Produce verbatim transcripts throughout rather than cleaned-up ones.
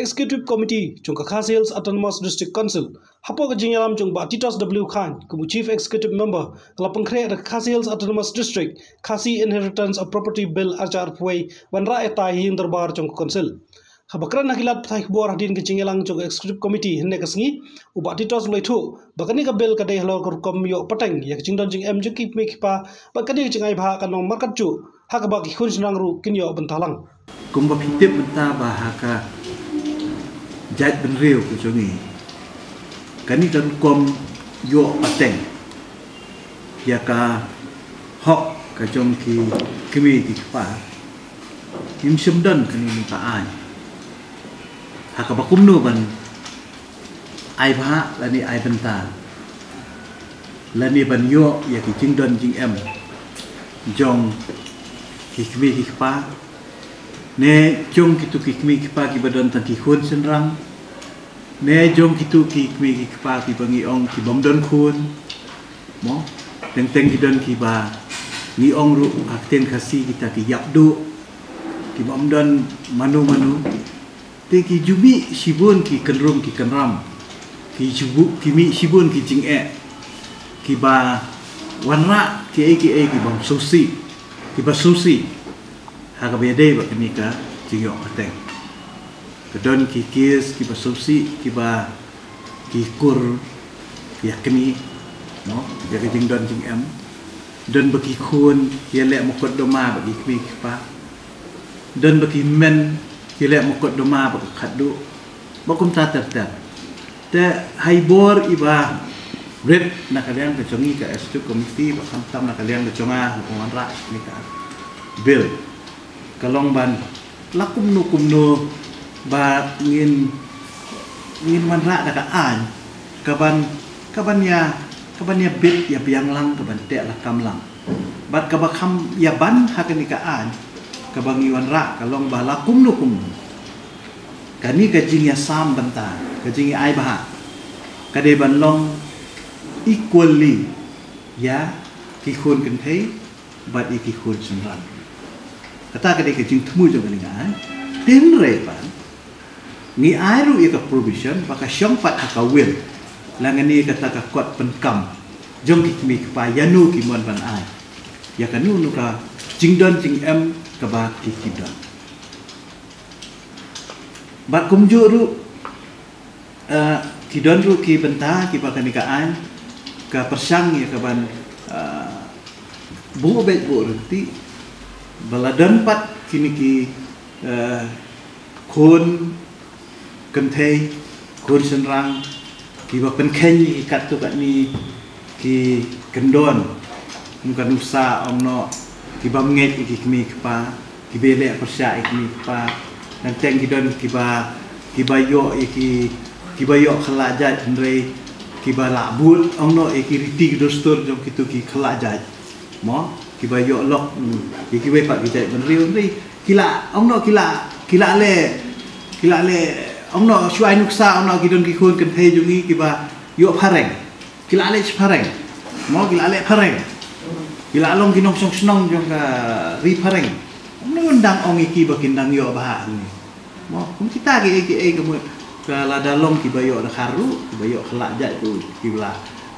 Executive Committee jong ka Khasi Hills Autonomous District Council, hapoh ka jingïalam jong Bah Titos W Chyne kum u Chief Executive Member, ka la pynkhreh da ka Khasi Hills Autonomous District Khasi Inheritance of Property Bill ar hajar arphew wei ban rah ïa tai ha ïing dorbar jong ka Council. Haba kren ha ki lad pathai khubor hadien ka jingïalang jong ka Executive Committee hynne ka sngi, u Bah Titos u la ïathuh ba kane ka bill ka dei halor ka rukom ïoh pateng ïa ka jingdon jingem jong ki kmie ki kpa, bad kane ka jingai bhah kan long markatjuh ha kaba ki khun shynrang ruh kin ïoh bynta lang. Kumba phi tip mynta ba ha ka jaitbynriew ka jong ngi, kane ka rukom ïoh pateng ïa ka hok ka jong ki kmie ki kpa, ngim shym don kane ka aiñ ha kaba kumno ban ai bhah lane ai bynta lane ban ïoh ïa ki jingdon jingem jong ki kmie ki kpa, ne jong kito ki kmie ki kpa kiba don tang ki khun shynrang, ne jong kito ki kmie ki kpa kiba ngi ong ki bym don khun. Mo, teng teng ki don kiba ngi ong ruh ha ktien Khasi kita ki ïapduh, ki bym don mano mano. Te ki ju mih shibun ki kynrum ki kynram, ki ju mih shibun ki jingeh, kiba wanrah kiei kiei ki bym sngewsih, kiba sngewsih ha kaba ïadei bad kane ka jingïoh pateng. Ka don ki kes kiba sngewsih kiba ki kur ïa kane, no, ïa ka jingdon jingem. Don ba ki khun ki ïaleh mukotduma bad ki kmie ki kpa. Don ba ki hynmen ki ïaleh mukotduma bad ka khatduh, bad kumta ter ter. Te ha i bor iba rit na ka liang ka jong ngi ka Executive Committee, bad khamtam na ka liang ka jong nga, u wanrah kane ka bill, ka long ban la kumno kumno ba ngin, ngin wanrah da ka aiñ kaban, kaban ïa, kaban ïa bit ïa biang lang, kaban teh lakam lang, bad kaba kham ïa ban ha kane ka aiñ kaba ngi wanrah ka long ba la kumno kumno kane ka jingïasam bynta, ka jingïa ai bhah, ka dei ban long equally ïa ki khun kynthei bad ïa ki khun shynrang. Kata ka dei ka jingthmu jong kane ka aiñ. Hynrei pat ngi ai ruh ïa ka provision ba ka shong pat ha ka will, lane kata ka kot pynkam jong ki kmie ki kpa ïano ki mon ban ai ïa kano kano ka jingdon jingem kaba ki, ki don. Bad kumjuh ruh, eh, ki don ruh ki bynta kiba kane ka aiñ ka pyrshang ïa kaban, eh, buh beit buh ryntih ba la don pat kine ki, eh, khun kynthei, khun shynrang kiba pynkheiñ ïa ki katto katne ki kyndon, kum ka nuksa ong noh, ki bym ngeit ïa ki kmie ki kpa, kiba leh pyrshah ïa ki kmie ki kpa. Teng teng ki don kiba, kiba ïoh ïa ki, kiba ïoh khlad jait, hynrei kiba lah bud ong noh ïa ki riti ki dustur jong kito ki khlad jait. Mo, kiba ïoh lok, hmm, ïa kiwei pat ki jaitbynriew, hynrei ki lah ong noh, ki lah, ki lah leh, ki lah leh, ong noh, shu ai nuksa, ong noh, ki don ki khun kynthei jong ngi kiba ïoh phareng. Ki lah leh shi phareng. Mo, ki lah leh phareng. Ki lah long ki nongshong shnong jong ka ri phareng. Ym dang ong ïa ki ba kin dang ïoh bha hangne. Mo, kum kita kiei kiei ka mut ka lada long kiba ïoh da kharu, kiba ïoh khlad jait ruh, kiba la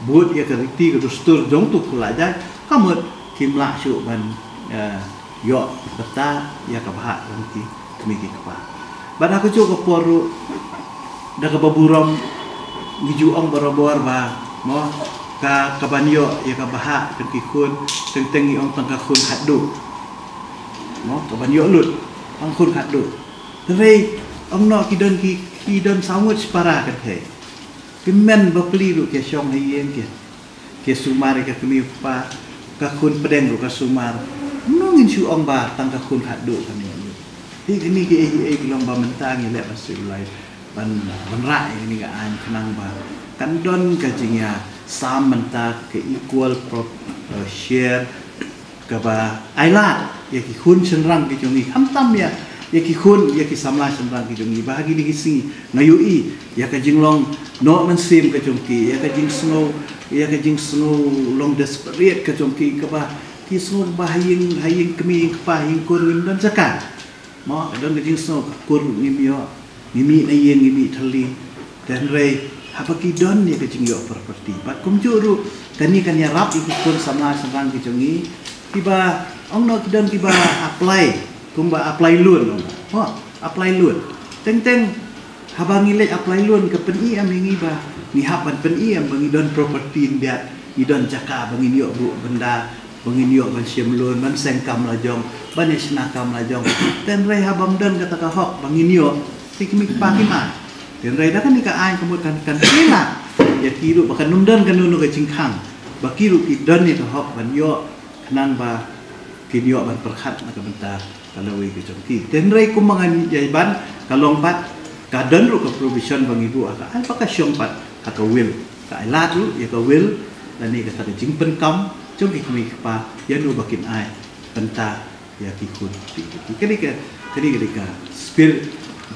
bud ïa ka riti ka dustur jong uto u khlad jait, ka mut kim lah shuh ban, eh, ïoh bynta ïa ka bhah jong ki kmie ki kpa. Bad ha kajuh ka por ruh, da kaba burom, ngi ju ong barabor ba, mo, ka, kaban ïoh ïa ka bhah jong ki khun, teng teng ngi ong tang ka khun khatduh. Mo, kaban ïoh lut, tang khun khatduh. Hynrei ong noh ki don ki, ki don saw ngut shi para kynthei. Ki hynmen bapli ruh ki shong ha ïing ki, ki sumar ïa ka kmie u kpa, ka khun pdeng ruh ka sumar. Kumno ngin shu ong ba tang ka khun khatduh kan ïoh lut? Te kine kiei kiei ki long ba mynta ngi leh ba shu lai ban, ban rah ïa kane ka aiñ khnang ba kan don ka jingïasam bynta, ka equal prop-, eh, share, kaba ai lad ïa ki khun shynrang ki jong ngi, khamtam ïa, ïa ki khun, ïa ki samla shynrang ki jong ngi, ba ha kine ki sngi nga ïohi ïa ka jinglong noh mynsiem ka jong ki, ïa ka jingsngew, ïa ka jingsngew long desperate ka jong ki, kaba ki sngew ba ha ïing, ha ïing kmie, ïing kpa, ïing kur ngim don jaka. Mo, ka don ka jingsngew ka kur ngim ïoh. Ngi mih na ïing, ngi mih thylli. Te hynrei haba ki don ïa ka jingïoh property, bad kumjuh ruh kane kan ïarap ïa ki khun samla shynrang ki jong ngi, kiba ong noh ki don kiba apply, kumba apply loan, ong. Ho, apply loan. Teng teng haba ngi leit apply loan, ka pyni em ïa ngi ba ngi hap ban pyni em ba ngi don property khyndiat, ngi don jaka ba ngin ïoh buh bynda, ba ngin ïoh ban shim loan, ban seng kam la jong, ban ïa shna kam la jong. Te hynrei haba ym don kata ka hok ba ngin ïoh, te ki kmie ki kpa kim ai. Te hynrei da kane ka aiñ ka mut kan, kan pynlong ïa ki ruh ba kan ym don kano kano ka jingkhang, ba ki ruh ki don ïa ka hok ban ïoh, khnang ba kin ïoh ban pyrkhat na ka bynta ka lawei ka jong ki. Te hynrei kumba ngan ïa ban, ka long pat, ka don ruh ka provision ba ngi buh ha ka aiñ, ba ka shong pat ha ka will. Ka ailad ruh ïa ka will lane kata ka jingpynkam jong ki kmie ki kpa ïa no ba kin ai bynta ïa ki khun ki. Kane ka, kane ka dei ka spirit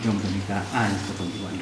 jong kane ka aiñ kaba ngi wan.